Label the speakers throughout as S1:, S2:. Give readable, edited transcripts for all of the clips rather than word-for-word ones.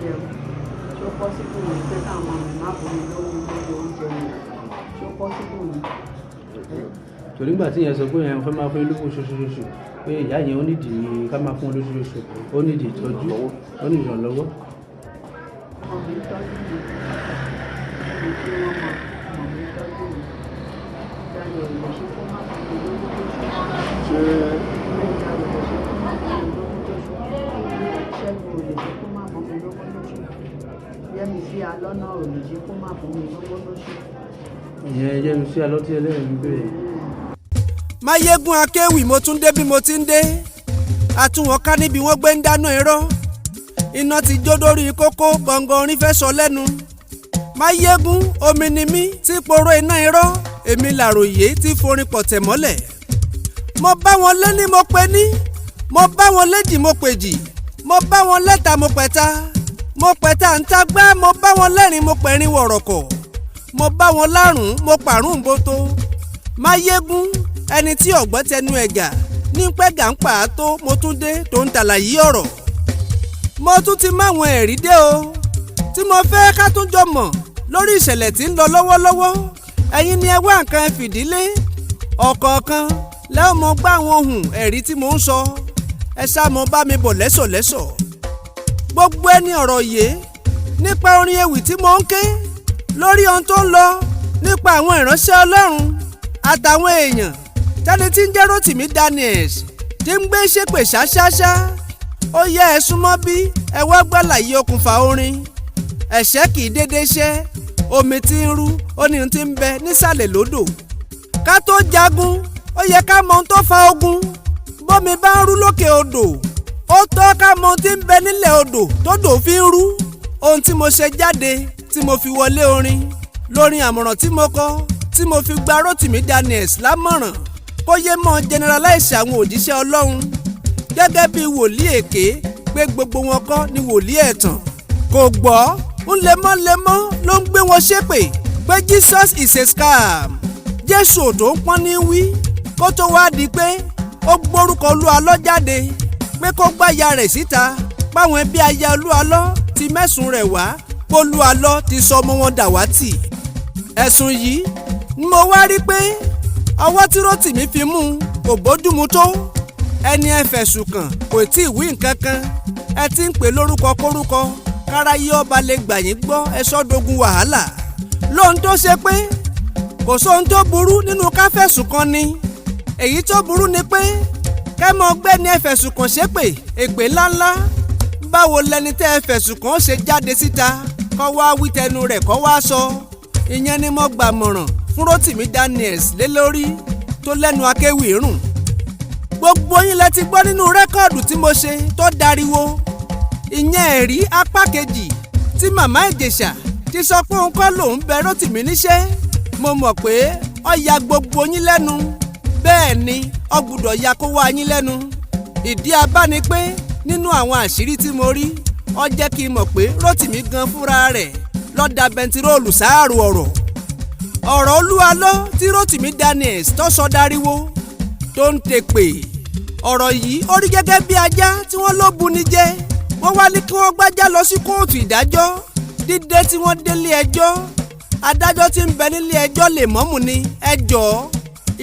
S1: Jẹun. Ṣó possible ni pé káwọn ọmọ mi má fún mi lówó lórí oúnjẹ mi? Ṣó possible ni?
S2: Torí nígbà tí yẹn sọ pé yẹn fẹ́ máa fún lówó oṣooṣù, pé ìyá yẹn ó nídìí ká máa fún lóṣooṣù, ó nídìí ìtọ́jú, ó nídìí ìrànlọ́wọ́.
S1: Ọmọ mi ń tọ́jú mi. Mo kí wọ́n mọ ọmọ mi ń tọ́jú mi. Dayọ̀ ò lè ṣe kó má fún mi lówó lóṣù.
S3: Ṣé
S1: Dayọ̀ ò lè ṣe kó má fún mi lówó lóṣù. Ṣẹ́gun ò lè ṣe kó má fún mi lówó lóṣù. Yẹ́misí Alọ́nà ò lè ṣe kó má fún mi lówó lóṣù.
S2: Ìyẹn Yẹ́misí Alọ́tí ẹlẹ́rìí ń bèrè.
S4: Máyégún akéwì, mo tún dé bí mo ti ń dé. Àtúnwọ̀n ká níbi wọ́n gbé ń dáná irọ́. Iná ti jó dórí kókó gbọ̀ngàn, orin fẹ́ sọ lẹ́nu. Máyégún omi ni mí tí poró iná irọ́. Èmi làròyé tí forin pọ̀tẹ̀ mọ́lẹ̀. Mo bá wọn lé ní mo pe ní, mo bá wọn léjì mo pèjì, mo bá wọn lẹ́ta mo pẹ̀ta, mo pẹ̀ta ń ta gbá, mo bá wọn lẹ́rìn mo pẹ̀rin wọ̀rọ̀kọ̀, mo bá wọn lárùn mo pàrún bótó. Máyégún ẹni tí ọ̀gbọ́n tẹnu ẹ̀gà ní pẹ́gà ń pa á tó. Mo tún dé tó ń tàlàyé ọ̀rọ̀. Mo tún ti máwọn ẹ̀rí dé o tí mo fẹ́ ká tún jọ mọ̀ lórí ìṣẹ̀lẹ̀ tí ń lọ lọ́wọ́lọ́wọ́. Ẹ̀yin ni ẹ wá nǹkan ẹ fìdílé. Ọ̀kọ̀ọ̀kan lẹ́wọ̀n mo gbá àwọn ohun ẹ̀rí tí mò ń sọ. Ẹ ṣá mo bá mi bọ̀ lẹ́sọ̀lẹ́sọ̀. Gbogbo ẹni ọ̀rọ̀ yìí nípa orin ewì tí mò ń ké lórí ohun tó ń lọ nípa àwọn ìránṣẹ́ Ọlọ́run àtàwọn èèyàn tẹ́ni tí ń jẹ́ Rótìmí Daniels tí ń gbé ṣépè ṣáṣáṣá, ó yẹ ẹ súnmọ́ bí ẹ wá gbàlàyé okùnfà orin. Ẹ̀ṣẹ̀ kì í dédé ṣẹ́. Omi tí ń rú ó ní ohun tí ń bẹ nísàlẹ̀ lódò. Ká tó jagun, ó yẹ ká mọ ohun tó fa ogun. Bómi bá ń rú lókè odò, ó tọ́ ká mọ ohun tí ń bẹ nílẹ̀ odò tódò fi ń rú. Ohun tí mo ṣe jáde tí mo fi wọlé orin lórin àmọ̀ràn tí mo kọ tí mo fi gba Rótìmí Daniels lámọ̀ràn kó yé mọ́ generalize àwọn òjíṣẹ́ Ọlọ́run gẹ́gẹ́ bí wòlíì èké, pé gbogbo wọn kọ́ ni wòlíì ẹ̀tàn. Kò gbọ́, ń lemọ́lemọ́ ló ń gbé wọn ṣépè pé Jesus is a scam, Jésù ò tó ń pọ́n ní wí, kó tó wá di pé ó gbórúkọ Olúalọ́ jáde pé kó gbáya rẹ̀ síta, páwọn ẹbí aya Olúalọ́ ti mẹ́sùn rẹ̀ wá, pólúalọ́ ti sọ ọmọ wọn dàwátì. Ẹ̀sùn yìí ni mo wá rí pé ọwọ́ tí Rótìmí fi mú un kò bójúmu tó. Ẹni ẹ fẹ̀sùn kàn kò tí ì wí nǹkan kan, ẹ ti ń pè lórúkọ kórúkọ káráyé ọba lè gbà yín gbọ́. Ẹ sọ́dọ̀gùn wàhálà lóhun tó ṣe pé kò sóhun tó burú nínú ká fẹ̀sùn kàn ni. Èyí tó burú ni pé kẹ́mọ ọgbẹ́ni ẹ fẹ̀sùn kàn ṣépè èpè ńláńlá. Báwo lẹni tẹ́ ẹ fẹ̀sùn kàn ṣe jáde síta kọ́ wá wí tẹnu rẹ̀, kọ́ wá sọ? Ìyẹn ni mo gbà mọ̀ràn fún Rótìmí Daniels lé lórí tó lẹ́nu akéwì rùn. Gbogbo yín lẹ ti gbọ́ nínú record tí mo ṣe tó dariwo, ìyẹn ẹ̀rí apá kejì tí Màmá Ìjẹ̀ṣà ti sọ pé òun kọ́ lòun bẹ Rótìmí níṣẹ́. Mo mọ̀ pé ó ya gbogbo yín lẹ́nu. Bẹ́ẹ̀ ni ó gbúdọ̀ ya kó wá yín lẹ́nu. Ìdí abá ni pé nínú àwọn àṣírí tí mo rí, ó jẹ́ kí n mọ̀ pé Rótìmí gan fúnra rẹ̀ ló da bẹntiróòlù sáàrù ọ̀rọ̀. Ọ̀rọ̀ Olúalọ́ tí Rótìmí Daniels tó sọ dariwo tó ń tèpè, ọ̀rọ̀ yìí ó rí gẹ́gẹ́ bí ajá tí wọ́n ló buni jẹ. Wọ́n wá ní kí wọ́n gbájá lọ sí kóòtù ìdájọ́. Dídé tí wọ́n délé ẹjọ́, adájọ́ tí ń bẹ nílé ẹjọ́ lè mọ́mù ni. Ẹ jọ̀ọ́,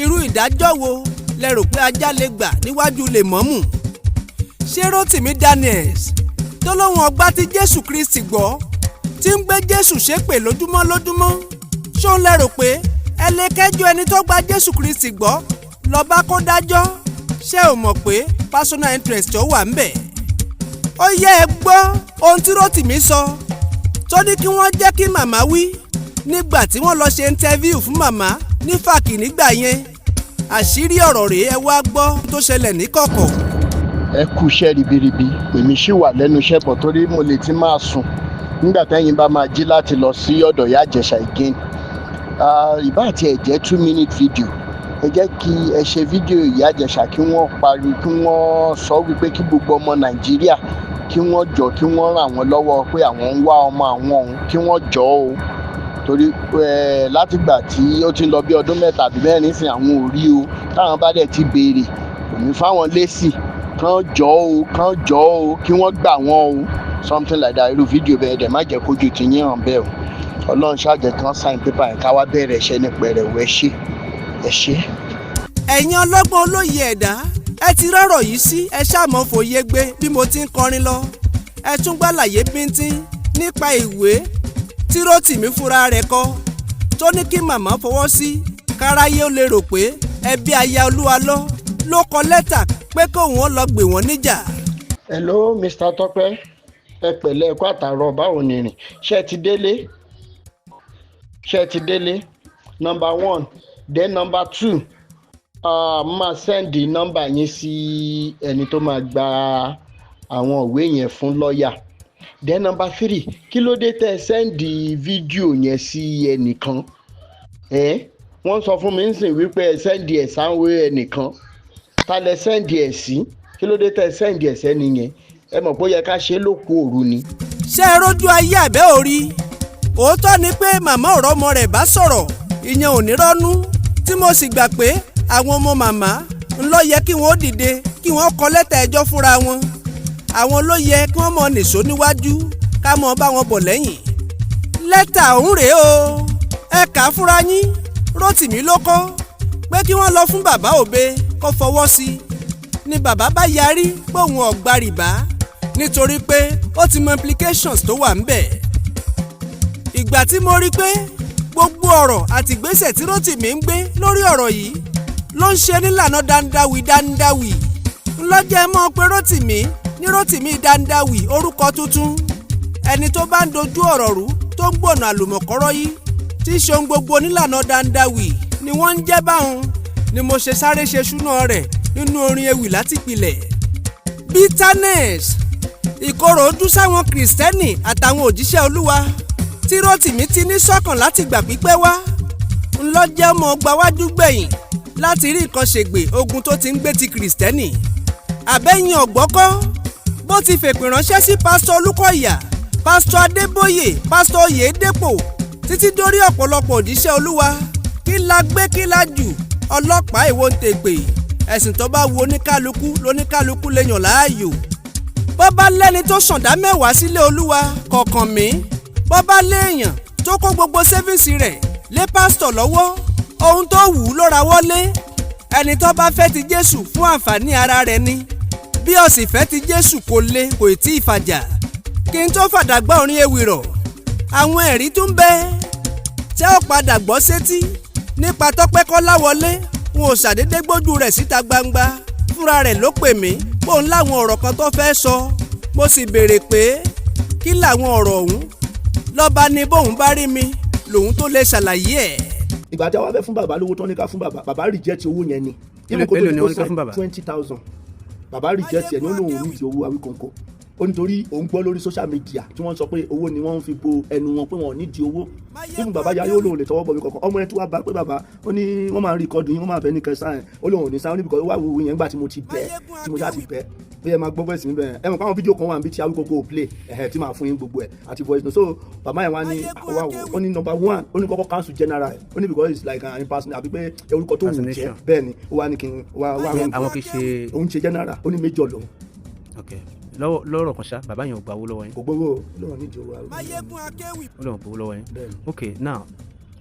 S4: irú ìdájọ́ wo lẹ rò pé ajá lè gbà níwájú lè mọ́mù? Ṣé Rótìmí Daniels tó lóun ọgbà tí Jésù Kristi gbọ́, tí ń gbé Jésù ṣépè lójúmọ́ lójúmọ́, ṣó ń lérò pé ẹ lè kẹ́jọ́ ẹni tó gba Jésù Kristi gbọ́ lọ́ba kó dájọ́? Ṣé ò mọ̀ pé personal interest ó wà ńbẹ̀? Ó yẹ ẹ gbọ́ ohun tí Rótìmí sọ tó ní kí wọ́n jẹ́ kí màmá wí nígbà tí wọ́n lọ ṣe interview fún màmá ní fàkì nígbà yẹn. Àṣírí ọ̀rọ̀ rèé, ẹ wá gbọ́ tó ṣẹlẹ̀ ní kọ̀kọ̀.
S3: Ẹ kú iṣẹ́ ribiribi. Èmi ṣì wà lẹ́nu iṣẹ́ bọ̀ torí mo lè ti máa sùn nígbà tẹ́yìn bá máa jí láti lọ sí ọ̀dọ̀ ìyá Ìjẹ̀ṣà again. Ìbá àti ẹ̀ jẹ́ 2 minute video, ẹ jẹ́ kí ẹ ṣe fídíò ìyá Ìjẹ̀ṣà, kí wọ́n pariwo, kí wọ́n sọ wípé kí gbogbo ọmọ Nàìjíríà kí wọ́n jọ, kí wọ́n ràn wọ́n lọ́wọ́ pé àwọn ń wá ọmọ àwọn òun, kí wọ́n jọ o, torí látìgbà tí ó ti ń lọ bí ọdún 3 àbí 4 sìn, àwọn ò rí o. Táwọn bá dẹ̀ ti béèrè, kò ní fáwọn lésì. Kán jọ o, kán jọ o, kí wọ́n gbà wọ́n o. Something like that. Irú fídíò bẹ́ẹ̀ dẹ̀ má jẹ́ kójú ti yín hàn bẹ́ẹ̀ o. Ọlọ́run ṣàjẹ́ kan sign paper yẹn, ká wá bẹ̀rẹ̀ iṣẹ́ ní pẹrẹwu. Ẹ ṣé, ẹ ṣé.
S4: Ẹ̀yin ọlọ́gbọ́n, olóye ẹ̀dá, ẹ ti rọ́rọ̀ yìí sí, ẹ ṣàmọ́ fòye gbé bí mo ti ń kọrin lọ. Ẹ tún gbàlàyé bíntín nípa ìwé tí Rótìmí fúnra rẹ̀ kọ, tó ní kí màmá fọwọ́ sí, káráyé ó lè rò pé ẹbí aya Olúwa ló kọ lẹ́tà pé kóun ó lọ gbè wọ́n níjà.
S3: Hello, Mr. Tọ́pẹ́, ẹ pẹ̀lẹ́, ẹ kú àtàrọ̀. Báwo ni rìn? Ṣé ẹ ti délé? Ṣé ẹ ti délé? Number one. Then number two, máa send nọ́mbà yín sí ẹni tó máa gba àwọn ìwé yẹn fún lọ́ọ̀yà. Then number three, kí ló dé tẹ́ ẹ send fídíò yẹn sí ẹnìkan? Ẹ wọ́n sọ fún mi ń sìn wípé ẹ send ẹ̀ sáwé ẹnìkan. Ta lẹ send ẹ̀ sí? Kí ló dé tẹ́ ẹ send ẹ̀ sẹ́ni yẹn? Ẹ mọ̀ pé ó yẹ ká ṣe é lóko òru ni.
S4: Ṣé ẹ rójú ayé àbẹ́ òrí? Òótọ́ ni pé màmá ọ̀rọ̀ ọmọ rẹ̀ bá sọ̀rọ̀, ìyẹn ò ní rọ́nú, tí mo sì gbà pé àwọn ọmọ màmá ńlọ yẹ kí wọ́n dìde, kí wọ́n kọ lẹ́tà ẹjọ́ fúnra wọn. Àwọn ló yẹ kí wọ́n mọ nìṣó níwájú, ká mọ bá wọn bọ̀ lẹ́yìn. Lẹ́tà ọ̀hún rèé o, ẹ kà á fúnra yín. Rótìmí ló kọ pé kí wọ́n lọ fún bàbá Òbe kó fọwọ́ sí i. Ni bàbá bá yarí pé òun ò gba rìbá, nítorí pé ó ti mọ implications tó wà ńbẹ̀. Ìgbà tí mo rí pé gbogbo ọ̀rọ̀ àti ìgbésẹ̀ tí Rótìmí ń gbé lórí ọ̀rọ̀ yìí ló ń ṣe nílànà dandawi dandawi, ńlọ́jẹ́ mọ́ pé Rótìmí ní Rótìmí Dandawi, orúkọ tuntun. Ẹni tó bá ń dojú ọ̀rọ̀ rú, tó ń gbọ̀nà àlùmọ̀kọ́rọ́ yìí, tí í ṣe ohun gbogbo nílànà dandawi ni wọ́n ń jẹ́ báwọn, ni mo ṣe sáré ṣe súná rẹ̀ nínú orin ewì láti pilẹ̀. Bitterness, ìkorò ojú sáwọn Kìrìsìtẹ́nì àtàwọn òjíṣẹ́ Olúwa tí Rótìmí ti ní sọ́kàn láti gbà pípẹ́ wá, ńlọ́jẹ́ ọmọ gbawájú gbẹ̀yìn láti rí nǹkan ṣègbè ogun tó ti ń gbé ti Kìrìsìtẹ́nì. Àbẹ́yìn ọ̀gbọ́kọ́ bó ti fèpè ránṣẹ́ sí Pásítọ̀ Olúkọ̀yà, Pásítọ̀ Adébóyè, Pásítọ̀ Oyèdèpò, títí dórí ọ̀pọ̀lọpọ̀ òjíṣẹ́ Olúwa. Kí la gbé, kí la jù? Ọlọ́pàá, ìwọ ń tèpè. Ẹ̀sìn tó bá wu oníkálukú lóníkálukú lè yàn láàyò. Bó bá lẹ́ni tó sàndá mẹ́wàá sílé Olúwa kọ̀ọ̀kan mi, bó bá léèyàn tó kó gbogbo savings rẹ̀ lé pásítọ̀ lọ́wọ́, ohun tó wù ú ló ra wọlé. Ẹni tó bá fẹ́ ti Jésù fún àǹfààní ara rẹ̀ ni, bí ó sì fẹ́ ti Jésù, kò le, kò tí ì fàjà. Kí n tó fàdàgbà orin ewì rọ̀, àwọn ẹ̀rí tún bẹ tẹ́ ò padà gbọ́ sétí nípa Tọ́pẹ́ Kọ́láwọlé. Wọn ò ṣàdédé gbójú rẹ̀ síta gbangba. Fúnra rẹ̀ ló pè mí bóun láwọn ọ̀rọ̀ kan tó fẹ́ sọ. Mo sì béèrè pé kí làwọn ọ̀rọ̀ ọ̀hún, lọ́ba ní bóun bá rí mi lòun tó lè ṣàlàyé ẹ̀.
S5: Ìgbà tí a wá fẹ́ fún bàbá lówó tán, ní ká fún bàbá, bàbá reject owó yẹn ni.
S2: Èló ni wọ́n ní ká fún bàbá?
S5: 20,000. Bàbá reject ẹ̀ ní, ó lóun ò ní ìdí owó Awíkonko. Ó nítorí òun gbọ́ lórí social media tí wọ́n sọ pé owó ni wọ́n ń fi bo ẹnu wọn, pé wọn ò ní di owó. Even bàbá yarí, ó lóun lè tọwọ́ bọ̀ mí kankan. Ọmọ yẹn tí wàá bá pé bàbá, ó ní wọ́n máa ń record yín, wọ́n máa fẹ́ ní kẹsàn-án ẹ̀. Ó lóun ò ní sáwọn níbi kan wá wo yẹn. Nígbà tí mo ti bẹ̀, tí mo ṣáà ti bẹ̀ bí ẹ máa gbọ́ voice mi bẹ́ẹ̀, ẹ mọ̀ pé àwọn fídíò kan wà níbi tí Awíkonko ò play ẹ̀hẹ̀, tí màá fún yín gbogbo ẹ̀ àti voice note. So bàbá yẹn wá ní wá wò ó, ní number one, ó ní kọ́kọ́ cancel general ẹ̀, ó ní because it's like an impersonal, àbí pé orúkọ tó wù jẹ́.
S2: Impersonation.
S5: Bẹ́ẹ̀ ni, ó wá ní kí n wá wá.
S2: Àwọn kì í ṣe.
S5: Òun ṣe general, ó ní major lòun.
S2: Ok, lọ́wọ́ lọ́rọ̀ kan ṣá, bàbá yẹn ò gba owó lọ́wọ́ yín?
S5: Kò gbowó, lóun nídìí owó Awíkonko.
S4: Máyégún Akéwì.
S2: Ó lọ́wọ́ gbowó lọ́wọ́ yín?
S5: Bẹ́ẹ̀ ni.
S2: Ok, now,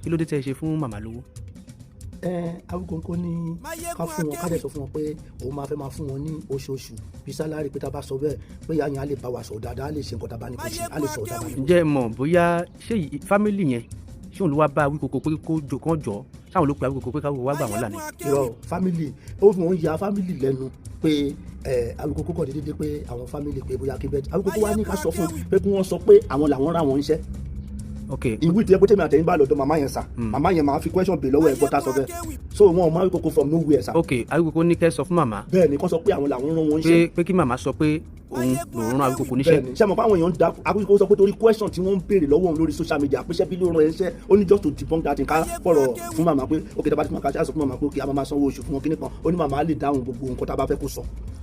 S2: kí ló dé tẹ́ ẹ ṣe fún màmá lówó?
S5: Ẹ Awíkonko ní ká fún wọn, ká dẹ̀ sọ fún wọn pé òun máa fẹ́ máa fún wọn ní oṣooṣù bí salary, pé tá a bá sọ bẹ́ẹ̀, pé ìyá yẹn á lè bá wa sọ̀rọ̀ dáadáa, á lè ṣe nǹkan tá a bá ní kó ṣe, á lè sọ̀rọ̀ tá a bá ní kó ṣe.
S2: Ǹjẹ́ ẹ mọ̀ bóyá ṣé family yẹn, ṣé òun ló wá bá Awíkonko pé kó jọ kán jọ, sáwọn ló pe Awíkonko pé káwọn wá gbà wọ́n là ní?
S5: Irọ́, family ó fún wọn ya family lẹ́nu pé ẹ Awíkonko kọ̀ déédéé pé àwọn family pé bóyá kí bẹ́ẹ̀ Awíkonko wá ní ká sọ fún pé kí wọ́n sọ pé àwọn làwọn rà wọ́n iṣẹ́. Ìwé ìtìyẹ pé tèmi àtẹ̀yìn bá lọ́dọ̀ màmá yẹn sà, màmá yẹn máa fi question bè lọ́wọ́ ẹ̀ gbọ́ta sọ bẹ́ẹ̀. So wọn ò mọ Awíkonko from nowhere sà.
S2: Ok, Awíkonko ní kẹ́ sọ fún màmá.
S5: Bẹ́ẹ̀ ni, kọ́ sọ pé àwọn làwọn rán wọn
S2: pé
S5: iṣẹ́.
S2: Pé kí màmá sọ pé òun lòun rán Awíkonko níṣẹ́.
S5: Bẹ́ẹ̀ ni, ṣé mo pa àwọn èèyàn ń da Awíkonko sọ pé torí question tí wọ́n ń béèrè lọ́wọ́ òun lórí social media pé ṣé bí ló rán ẹ iṣẹ́. Ó ní just to debunk that thing, ká fọ̀rọ̀ fún màmá pé ok, tá a bá ti fún màmá, ká ṣáà sọ fún màmá pé ok, a máa máa sanwó oṣù fún wọn, kíní kan. Ó ní màmá lè dáhùn gbogbo nǹkan tá a bá fẹ́ kó sọ.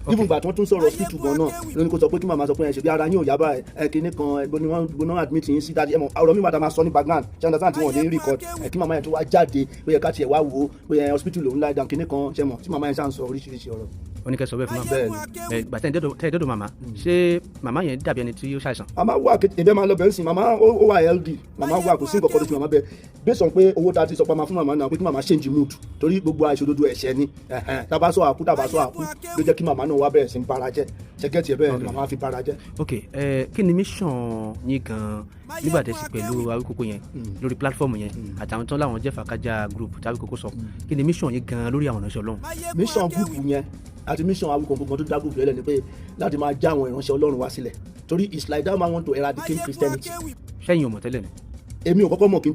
S5: Even ìgbà tí wọ́n tún sọ̀rọ̀ hospital gan náà ló ní kó sọ pé kí màmá sọ pé ẹ ṣe bí ara yín ò yá báyìí, ẹ kíní kan, ẹ gbóná wọn gbóná admit yín sí dájú. Ẹ mọ̀ ọ̀rọ̀ mi wà tá a máa sọ ní background, ṣé understand, tí wọ́n ní record ẹ, kí màmá yẹn tó wá jáde pé ẹ ká tiẹ̀ wá wò ó pé ẹ hospital lòún láì dàn kíní kan, ṣe mọ̀ tí màmá yẹn ṣáà ń sọ oríṣiríṣi ọ̀rọ̀.
S2: Ó ní kẹ́ sọ bẹ́ẹ̀ fún màmá.
S5: Bẹ́ẹ̀ni.
S2: Ẹ gbà tẹ́ ẹ dọ́dọ̀ màmá, ṣé màmá yẹn dàbí ẹni tí ó ṣàìsàn?
S5: Màmá wà, ẹbẹ máa lọ bẹ̀rẹ̀ sí màmá, ó wà healthy. Màmá wà, kò sí nǹkan kan tó ti màmá bẹ́ẹ̀, based on pé owó tá a ti sọ pé a máa fún màmá náà, pé kí màmá change mood, torí gbogbo àìṣòdodo ẹ̀ṣẹ̀ ni. Ẹ̀hẹ̀n, tá a bá sọ àkú, tá a bá sọ àkú, ló jẹ́ kí màmá náà wá bẹ̀rẹ̀ sí ń bara jẹ́. Ṣe get ẹ̀? Bẹ́ẹ̀ ni màmá fi bara jẹ́.
S2: Ok, ẹ kí ni mission yín gan nígbà tẹ́ sí pẹ̀lú Awíkókó yẹn lórí platform yẹn, àtàwọn tó láwọn jẹ́ Fàkájà group tí Awíkókó sọ? Kí ni mission yín gan lórí àwọn ìránṣẹ́ Ọlọ́run?
S5: Mission group yẹn àti mission Awíkókó gan tó dá group yẹn lẹ̀ ni pé láti máa já àwọn ìránṣẹ́ Ọlọ́run wá sílẹ̀, torí it's like that man want to eradicate Christianity.
S2: Ṣẹ́yìn ò mọ̀ tẹ́lẹ̀ ni?
S5: Èmi ò kọ́kọ́ mọ̀ kí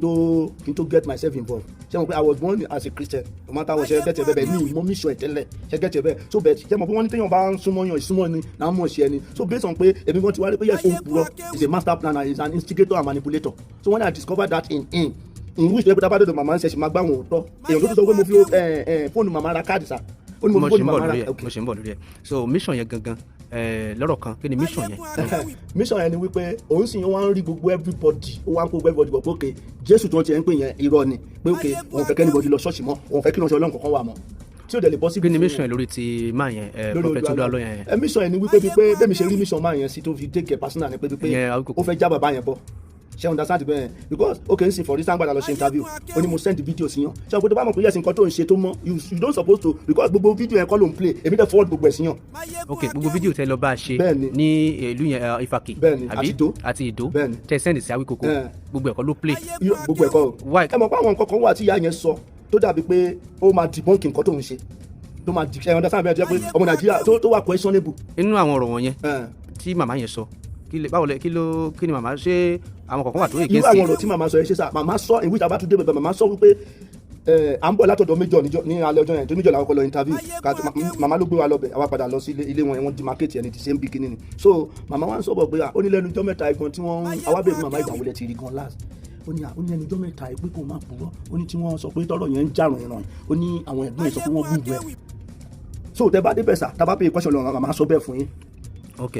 S5: n tó get myself involved. Ṣé mo pé I was born as a Christian, no matter what. Ṣe get ẹ bẹ́ẹ̀? Mi mọ mission ẹ̀ tẹ́lẹ̀. Ṣe get ẹ bẹ́ẹ̀? So bẹ́ẹ̀, ṣé mo pé wọ́n ní téèyàn bá ń súnmọ́ yàn, ìsúnmọ́ ni náà mọ̀ ṣe ẹni. So based on pé èmi gan ti wá rí pé yes, ó ń purọ́, is a master planner, is an instigator and manipulator. So when I discovered that in him, in which pé tábà dọ̀dọ̀ màmá ń ṣe ṣe máa gbá wọn òótọ́ èèyàn tó tún sọ pé mo fi fóònù màmá ra káàdì sá, ó ní mo
S2: Mo
S5: fi
S2: ṣe
S5: fóònù
S2: ń bọ̀
S5: màmá ra
S2: lórí ẹ̀.
S5: Ok.
S2: Mo ṣe ń bọ̀ lórí ẹ̀. So mission yẹn gangan, lọ́rọ̀ kan, kí ni mission yẹn?
S5: Mission yẹn ni wípé òun sì wá ń rí gbogbo everybody, ó wá ń kó gbogbo everybody bọ̀ pé ok, Jésù tó ń tiẹ̀ ń pè yẹn, irọ́ ni, pé ok, òun fẹ́ kí anybody lọ ṣọ́ọ̀ṣì mọ́, òun fẹ́ kí ìránṣẹ́ Ọlọ́run kankan wà mọ́ tí ó dẹ̀ lè possible
S2: Kí ni
S5: fún
S2: mission yẹn lórí ti máa yẹn,
S5: lórí
S2: Prophet Olú Alọ́ yẹn?
S5: Ẹ mission yẹn ni wípé bíi pé bẹ́ẹ̀ mi ṣe rí mission máa yẹn sí tó fi take care personal ni pé bíi pé
S2: Ìyẹn Awíkókó.
S5: ó fẹ́ já bàbá yẹn bọ́. Ṣé understand bẹ́ẹ̀? Because okay, n sin, for instance, gbàdá lọ ṣe interview, ó ní mo send video sí yàn. Ṣé o pé tó bá mọ̀ pé yes, nǹkan tó ń ṣe tó mọ́, you don't suppose to, because gbogbo video yẹn kọ́ ló ń play. Èmi dẹ̀ forward gbogbo ẹ̀ sí yàn.
S2: Ok, gbogbo fídíò tẹ lọ bá a ṣe
S5: Bẹ́ẹ̀ni.
S2: ní ìlú yẹn, Ifaki,
S5: Bẹ́ẹ̀ni,
S2: àbí?
S5: Àti Ìdó.
S2: Àti Ìdó.
S5: Bẹ́ẹ̀ni.
S2: Tẹ send sí Awíkókó, gbogbo ẹ̀kọ́ ló play?
S5: Gbogbo ẹ̀kọ́ o.
S2: Why?
S5: Ẹ mọ̀ pé àwọn nǹkan kan wà tí ìyá yẹn sọ tó dàbí pé ó máa debunk nǹkan tó ń ṣe, tó máa di, ẹ understand bẹ́ẹ̀, tó jẹ́ pé ọmọ Nàìjíríà tó wà questionable.
S2: Inú àwọn ọ̀rọ̀ wọ̀nyẹn
S5: Eh.
S2: tí màmá yẹn sọ, kí lè báwo lẹ kí ló kí ni màmá ṣé àwọn kọ̀ọ̀kan wà tó
S5: Irú
S2: against
S5: àwọn ọ̀rọ̀ tí màmá sọ yẹn, ṣe sá màmá sọ ìwé ìta bá tún dé bẹ̀bẹ̀, màmá sọ wípé à ń bọ̀ látọ̀dọ̀ méjọ níjọ ní alẹ́ ọjọ́ yẹn, tó méjọ làwọn kọ́ lọ interview. Màmá ló gbé wa lọ bẹ̀, àwa padà lọ sí ilé wọn yẹn, wọ́n demarcate ẹni the same beginning ni. So màmá wa ń sọ̀bọ̀ pé ó ní lẹ́nu ọjọ́ 3 igan tí wọ́n ń àwa bẹ̀rẹ̀, màmá, ìgbà wo lẹ ti rí gan last? Ó ní ó ní ẹnu ọjọ́ 3 pé kó má purọ́, ó ní tí wọ́n sọ pé tọ́rọ̀ yẹn ń jàrùn ìràn, ó ní àwọn ẹ̀gbọ́n yẹn sọ pé wọ́n gbúgbù ẹ̀. So tẹ bá débẹ̀ sà, tá bá pè é question lọ, màmá sọ bẹ́ẹ̀ fún yín.
S2: Ok,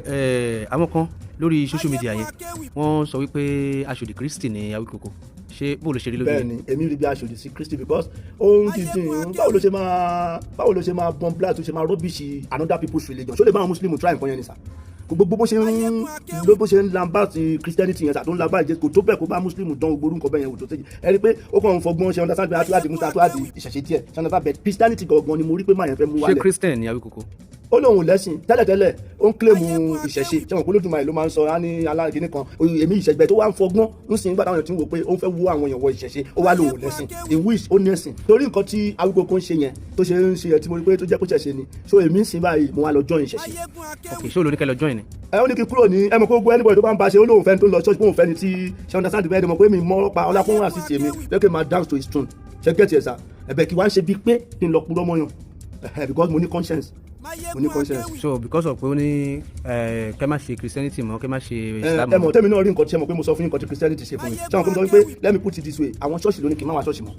S2: àwọn kan lórí social media yẹn, wọ́n sọ wípé aṣòdì Kristi ní Awíkókó. Ṣé bó ló ṣe rí lójú
S5: Bẹ́ẹ̀
S2: yín?
S5: Ni, èmi rí bí aṣòdì sí Kristi, because ohun dídìn, báwo ló ṣe máa bomb blast, tó ṣe máa rubbish another people's religion? Ṣó lè bá àwọn Muslim try nǹkan yẹn ni sà? Gbogbo bó ṣe ń lambast Christianity yẹn sà, tó ń lambast Jésù, kò tó bẹ́ẹ̀ kó bá Muslim dán gbogbo orúkọ bẹ́ẹ̀ yẹn wò tó ṣe. Ẹ rí i pé ó kàn ń fọgbọ́n ṣe understand pé àtúwádìí Muslim, àtúwádìí ìṣẹ̀ṣe díẹ̀, ṣe understand bẹ́ẹ̀? Christianity gangan ni mo rí pé máa yẹn fẹ́ mú
S2: Ṣé
S5: wálẹ̀.
S2: Christian ní Awíkókó?
S5: Ó lóun lẹ́sìn tẹ́lẹ̀tẹ́lẹ̀, ó ń claim ìṣẹ̀ṣe. Ṣé wọn kó Olódùmarè ló máa ń sọ á ní aláàgínní kan, èmi ìṣẹ̀gbẹ́ tó wá ń fọgbọ́n ń sìn nígbà táwọn èèyàn ti ń wò pé ó ń fẹ́ wú àwọn èèyàn wọ ìṣẹ̀ṣe, ó wá lóun lẹ́sìn, in which ó ní ẹ̀sìn, torí nǹkan tí Awíkókó ń ṣe yẹn, tó ṣe ń ṣe yẹn tí mo rí pé tó jẹ́ kó ṣẹ̀ṣe ni. So èmi ń sìn báyìí, mo wá lọ join ìṣẹ̀ṣe.
S2: Ok, ṣé olóníkẹ́ lọ join ni?
S5: Ẹ ó ní kí n kúrò ní, ẹ mọ̀ pé gbogbo anybody tó bá ń ba ṣe, ó lóun fẹ́ tó ń lọ church, kóun fẹ́ ni tí ṣe understand bẹ́ẹ̀ ni. Mọ̀ pé mi mọ́ pa ọlákùnrin àṣìṣe mi lẹ́kẹ̀ẹ́ máa dance to his tune. Ṣe get ẹ̀ sà? Ẹ̀bẹ̀ kí wá ń ṣe bíi pé kí n lọ purọ́ mọ́yàn, because mo ní conscience, mo ní conscience.
S2: So because of pé ó ní kẹ́ má ṣe Christianity mọ́, kẹ́ má ṣe Islam
S5: Ẹ mọ̀
S2: mọ́.
S5: tẹ́mi náà rí nǹkan tí ẹ mọ̀ pé mo sọ fún yín, nǹkan tí Christianity ṣe fún mi. Ṣé àwọn kan sọ wípé, let me put it this way, àwọn ṣọ́ọ̀ṣì ló ní kí n má wá ṣọ́ọ̀ṣì mọ́,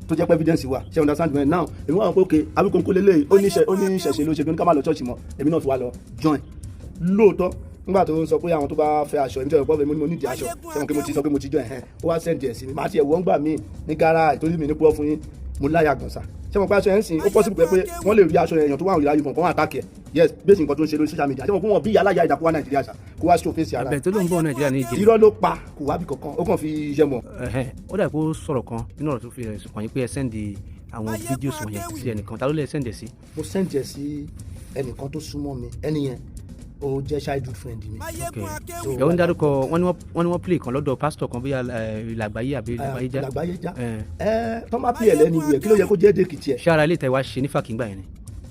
S5: tó jẹ́ pé evidence wà. Ṣé understand me now? Èmi wà wọ́n pé ok, Awíkóńkó lélẹ̀, ó ní ìṣẹ̀ṣe ló ṣe bí ó ní ká má lọ ṣọ́ọ̀ṣì mọ́, èmi náà fi wá lọ join. Lóòótọ́, nígbà tó ń sọ pé àwọn tó bá fẹ́ aṣọ, èmi tẹ̀lé pọ́, èmi ni mo nídìí aṣọ. Ṣé mo pé mo ti sọ pé mo ti join? Ẹ̀hẹ́n, ó wá send ẹ̀ sí mi, màá tiẹ̀ wọ́n gbà mí ní gáràjì, torí mi ní pọ́ fún yín, mo láyà gan sa. Ṣé mo pé aṣọ yẹn ń sìn, ó possible pé wọ́n lè rí aṣọ yẹn, èèyàn tó wà ní ìlà kan attack ẹ̀. Yes, bẹ́ẹ̀ sì nǹkan tó ń ṣe lórí social media. Ṣé mo pé wọ́n bí aláya ìdàkú wá Nàìjíríà ṣá, kó wá show face ara
S2: Abẹ tó ló ń bọ̀ Nàìjíríà ní ìjìnlẹ̀.
S5: Irọ́ ló pa, kò wá bí kankan, ó kàn fi iṣẹ́ mọ̀.
S2: Ẹ̀hẹ́n, ó dà pé ó sọ̀rọ̀ kan nínú ọ̀rọ̀ tó fi ẹ̀sùn kàn yín pé ẹ send àwọn videos wọ̀nyẹn sí ẹnìkan. Ta ló lè send ẹ̀ sí?
S5: Mo send ẹ̀ sí ẹnìkan tó súnmọ́ mi. Ẹni yẹn, ó jẹ́ childhood friend mi.
S2: Ok, ẹ̀ ń dárúkọ, wọ́n ní wọ́n play kan lọ́dọ̀ pásítọ̀ kan, bóyá ìlàgbáyé àbí ìlàgbáyé já.
S5: Làgbáyé já.
S2: Ẹ.
S5: Ẹ tọ́ máa pè é lẹ́nu ìwé, kí ló yẹ kó jẹ́ dèkìtì ẹ̀?
S2: Ṣé ara ilé ìtẹ̀ wá ṣe ní fàkíngbà yẹn ni?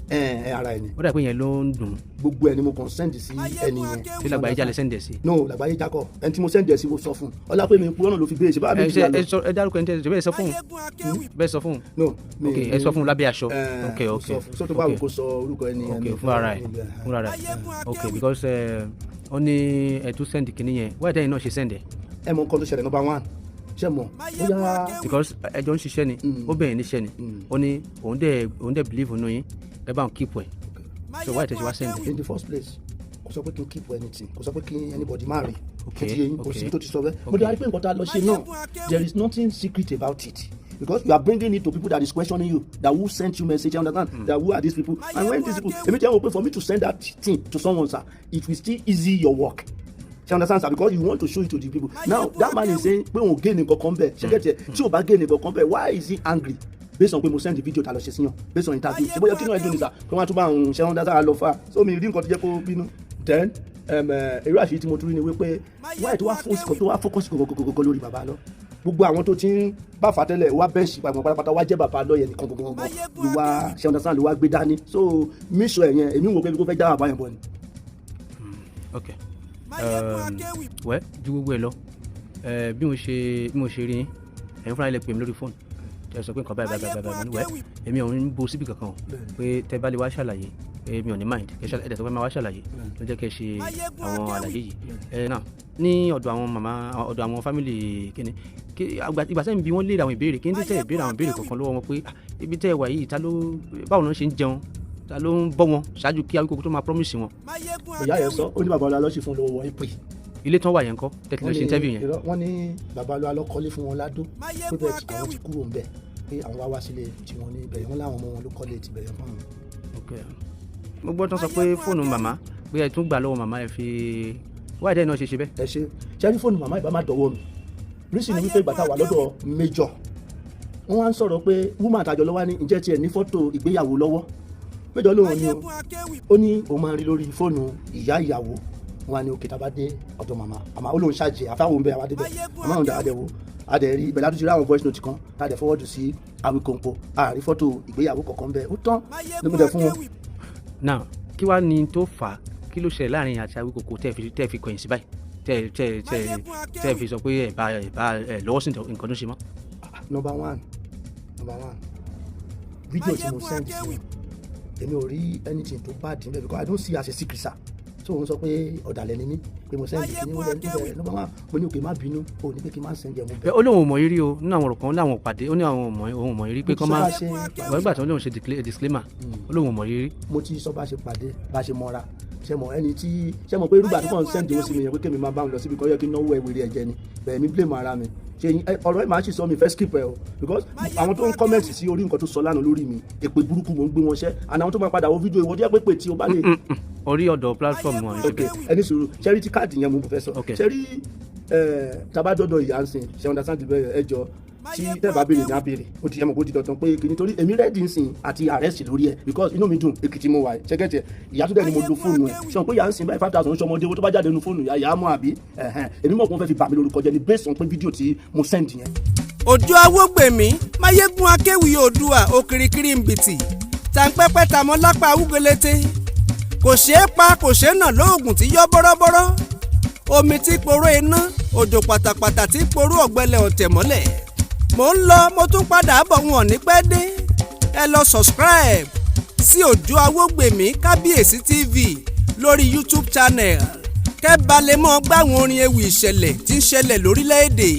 S5: Ẹ ẹ, ara ẹ ni.
S2: Ó dà pé yẹn ló ń dùn.
S5: Gbogbo ẹ ni mo kàn send sí ẹni yẹn.
S2: Tí ìlàgbáyé já lè send ẹ̀ sí?
S5: No, làgbáyé jákọ. Ẹni tí mo send ẹ sí, mo sọ fún un ọlá pé mi kúrò náà ló fi béèrè ṣe bá mi
S2: Ẹ
S5: jù
S2: ṣe
S5: lọ.
S2: Ẹ sọ, ẹ dárúkọ ẹni tẹ ẹ bẹ́ẹ̀ sọ fún un, bẹ́ẹ̀ sọ fún un.
S5: No, mi
S2: Ok, ẹ sọ fún un lábẹ́ aṣọ.
S5: Ẹ,
S2: Ok.
S5: mo
S2: Ok.
S5: sọ fún, so tó bá wù kó sọ orúkọ ẹni yẹn.
S2: Ok, fúnra rẹ̀, fúnra rẹ̀. Ok, because ó ní ẹ tún send kìíní yẹn, wáyé tẹ́yìn náà ṣe send ẹ̀?
S5: Ẹ mọ nǹkan tó ṣẹlẹ̀, number one, ṣe mọ bóyá
S2: Because ẹjọ́ ń ṣiṣẹ́ ni, ó bẹ̀rẹ̀ níṣẹ́ ni, ó ní òun dẹ̀ believe nínú yín, ẹ bá òun keep ẹ̀. So wáyé tẹ́ ṣe wá send ẹ̀?
S5: In the first place, kò sọ pé kí n keep anything, kò sọ pé kí anybody má rí. Kò ti yé yín? Kò síbi tó ti sọ bẹ́ẹ̀. Mo dẹ̀ wá rí pé nǹkan tá a lọ ṣe náà, there is nothing secret about it. Because you are bringing it to people that is questioning you, that who sent you message, you understand? That who are these people? And when these people, èmi jẹ́ wọ́n pé for me to send that thing to someone, sir, it will still easy your work. You understand, sir? Because you want to show it to the people. Now that man is saying pé òun gain nǹkan kan bẹ́ẹ̀, ṣé get it? Tí o bá gain nǹkan kan bẹ́ẹ̀, why is he angry? Based on pé mo send the video ta lọ ṣe síyàn, based on interview, ṣé bóyá kí náà ẹ dùn ní sà pé wọ́n á tún bá òun ṣe wọ́n dá sára lọ fà so mi rí nǹkan tó jẹ́ kó bínú. Then èrò àṣírí tí mo tún rí ni wípé why tó wá focus gọgọgọgọ lórí bàbá lọ, gbogbo àwọn tó ti ń bá fà tẹ́lẹ̀ wá bẹ́ẹ̀sì pàmò pátápátá, wá jẹ́ bàbá lọ yẹn nìkan gbogbo ló wá ṣe understand, ló wá gbé dání. So mission ẹ̀ yẹn, èmi wò pé kó fẹ́ já bàbá yẹn bọ̀ ni.
S2: Ok, wẹ́ ju gbogbo ẹ lọ, bí mo ṣe rí yín, ẹ̀yin fúnra yín lè pè mí lórí fóònù, tẹ sọ pé nǹkan báyìí báyìí báyìí báyìí. Mo ní wẹ́, èmi ò ń bo síbi kankan o, pé tẹ bá lè wá ṣàlàyé, èmi ò ní mind kẹ ṣàlàyé. Ẹ dẹ̀ sọ pé máa wá ṣàlàyé, ló jẹ́ kẹ́ ṣe àwọn àlàyé yìí. Ẹ náà ní ọ̀dọ̀ àwọn màmá, ọ̀dọ̀ àwọn family, kíni kí ìgbà sẹ́yìn bí wọ́n léèrè àwọn ìbéèrè, kí n tẹ́ ìbéèrè àwọn ìbéèrè kọ̀ọ̀kan lọ́wọ́ wọn pé, ah, ibi tẹ́ ẹ wà yìí, ta ló, báwo ló ń ṣe ń jẹun, ta ló ń bọ́ wọn ṣáájú kí Awíkókó tó máa promise wọn?
S5: Ìyá yẹn sọ, ó ní bàbá ọlá lọ́sì fún lówó wọ April.
S2: Ilé tán wà yẹn kọ́ tẹ́tí lọ ṣe interview yẹn?
S5: Irọ́, wọ́n ní bàbá ọlá ló kọ́lé fún wọn ládó, pé bẹ́ẹ̀ tí àwọn ti kúrò ńbẹ̀, pé àwọn wá wá sílé tiwọn ní ibẹ̀, wọ́n láwọn ọmọ wọn ló kọ́lé tibẹ̀ yẹn fún àwọn.
S2: Ok, mo gbọ́ tán sọ pé fóònù màmá, pé ẹ tún gbà lọ́wọ́ màmá, ẹ fi wáyé dẹ́ náà ṣe ṣe bẹ́ẹ̀.
S5: Ẹ ṣe ṣe rí, fóònù màmá ìbá má dọwọ́ mi rísì ni wípé ìgbà tá a wà lọ́dọ̀ major, wọ́n wá ń sọ̀rọ̀ pé woman àtàjọ lọ́wọ́ ní ǹjẹ́ tiẹ̀ ní fọ́tò ìgbéyàwó lọ́wọ́. Major lóun ní o, ó ní òun máa ń rí lórí fóònù ìyá ìyàwó. Wọn á ní òkè, tá a bá dé ọ̀dọ̀ màmá, àmà ó lóun ṣàjẹ́ àfáwọn òun bẹ́ẹ̀, àwa débẹ̀, àmọ́ òun àdẹ̀wò àdẹ̀ rí ibẹ̀ látúnṣe rí àwọn voice note kan tá a dẹ̀ forward sí Awikonko, àrí fọ́tò ìgbéyàwó kọ̀ọ̀kan bẹ́ẹ̀, ó tán ní mo dẹ̀ fún wọn.
S2: Now, kí wàá ní tó fà á? Kí ló ṣẹlẹ̀ láàrin àti Awíkókó tẹ́ fi kọ̀yìn sí báyìí, tẹ́ fi sọ pé ẹ bá ẹ lọ́wọ́ sí nǹkan tó ṣe mọ́?
S5: Number one, fídíò tí mo send sí wọn, èmi ò rí anything tó bad níbẹ̀ because I don't see as a secret, sir. So òun sọ pé ọ̀dàlẹ̀ ni mí, pé mo send kí ni ó lẹ́nu tó bẹ̀rẹ̀. Number one, mo ní òkè, má bínú o, ní pé kí n má send ẹ̀, mo
S2: ẹ
S5: bẹ̀.
S2: Ó lóun ò mọ̀ rí o nínú àwọn ọ̀rọ̀ kan láwọn pàdé, ó ní àwọn ò mọ̀, òun ò mọ̀ rí, pé kọ́ máa
S5: Mo ti sọ bá ṣe
S2: wọ́n nígbà tí wọ́n lóun ṣe disclaimer, ó lóun ò mọ̀ rí.
S5: Mo ti sọ bá ṣe pàdé, bá ṣe mọ́ra. Ṣe mọ̀ ẹni tí ṣe mọ̀ pé irúgbà tó kàn ń send owó sí mi yẹn, pé kémi máa bá òun lọ síbi kan, yẹ kí n náwó ẹ̀wèrè ẹ̀jẹ̀ ni bẹ́ẹ̀, mi blame ara mi. Ṣe ọ̀rọ̀ ẹ̀ máa ṣì sọ, mi fẹ́ skip ẹ o, because àwọn tó ń comment sí orí nǹkan tó sọ lánàá lórí mi, èpè burúkú mò ń gbé wọn ṣẹ́, and àwọn tó máa padà wo fídíò, ìwọ tó yẹ pé pé tí o bá lè
S2: Orí ọ̀dọ̀ platform wọn.
S5: Ok, ẹni sùúrù, ṣẹ́rí tí káàdì yẹn mo fẹ́ sọ.
S2: Ok.
S5: Ṣẹ́rí tabadọ́dọ̀ ìyá ń sìn, ṣe understand bẹ́ẹ̀? Ẹ jọ, tí tẹ́ bá béèrè ní abéèrè, ó ti yẹ mọ̀ kó ti dandan pé kìíní, torí èmi ready ń sìn àti arrest lórí ẹ̀, because inú mi dùn, Èkìtì mo wà. Ṣẹ́gẹ́tì ìyá tó dẹ̀ ni mo lo fóònù ẹ̀, ṣe wọn pé ìyá ń sìn báyìí, 5,000 ṣọmọdé, owó tó bá jáde nínú fóònù ìyá, ìyá mọ̀ àbí ẹ̀hẹ́n. Èmi mọ̀ pé wọ́n fẹ́ fi bà mí lórúkọ jẹ́ ni based on pé fídíò tí mo send yẹn.
S4: Òjò Awógbèmí, Máyégún Akéwì Oòdùà, òkìrìkìrì ń bìtì tàǹpẹ́pẹ́ tàmọ́ lápá awúgelete, kò ṣeé pa, kò ṣeé nà lóògùn tí yọ bọ́rọ́bọ́rọ́, omi tí poró iná, òjò pàtàpàtà tí poró ọ̀gbẹ́lẹ̀ ọ̀tẹ̀ mọ́lẹ̀. Mò ń lọ, mo tún padà bọ̀, wọn ò ní pẹ́ dé. Ẹ lọ subscribe sí Òjò Awógbèmí Kábíyèsí TV lórí YouTube channel, kẹ́ ba lè mọ́ gbáwọn orin ewì ìṣẹ̀lẹ̀ tí ń ṣẹlẹ̀ lórílẹ̀‐èdè.